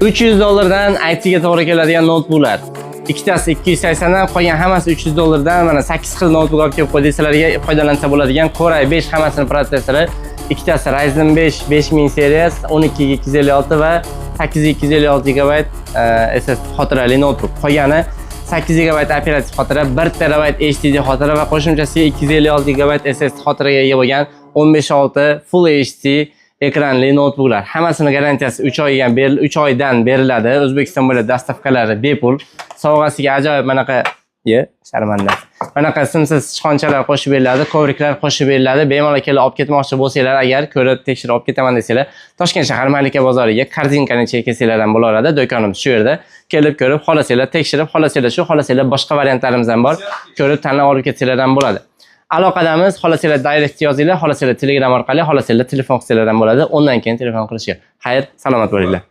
300 dollardan IT ga to'g'ri keladigan noutbuklar. Ikkitasi 280 dan, qolgan hammasi 300 dollardan. Mana 8 xil noutbuk olib kelib qo'ydik sizlarga foydalansa bo'ladigan. Core i5 hammasini protsessori. Ikkitasi Ryzen 5 5000 seriyasi, 12 GB 256 va 8 256 GB SSD xotirali noutbuk. Qolgani 8 GB operativ xotira, 1 TB HDD xotira va qo'shimchasiga 256 GB SSD xotiraga ega bo'lgan 15.6 Full HD ekranli noutbuklar. Hammasini garantiyasi 3 oydan 3 oydan beriladi. O'zbekiston bo'ylab доставка lari bepul. Sovg'asiga ajoyib manaqa ye, sharmanda. Manaqa simsiz sichqonchalar qo'shib beriladi, коврик lar qo'shib beriladi. Bemalol kelib olib ketmoqchi bo'lsanglar, agar ko'rib, tekshirib olib ketaman desanglar, Toshkent shahar Malika bozoriga Korzinka ni ichiga kelsanglar ham bo'laveradi. Do'konimiz shu yerda. Kelib ko'rib, xohlasanglar tekshirib, xohlasanglar shu, xohlasanglar boshqa variantlarimiz ham bor. Ko'rib, tanlab olib ketsanglar ham bo'ladi. Aloqadamiz, xohlasanglar direct yozinglar, xohlasanglar Telegram orqali, xohlasanglar telefon qilsanglar ham bo'ladi. Undan keyin telefon qilishga. Xayr, salomat bo'linglar.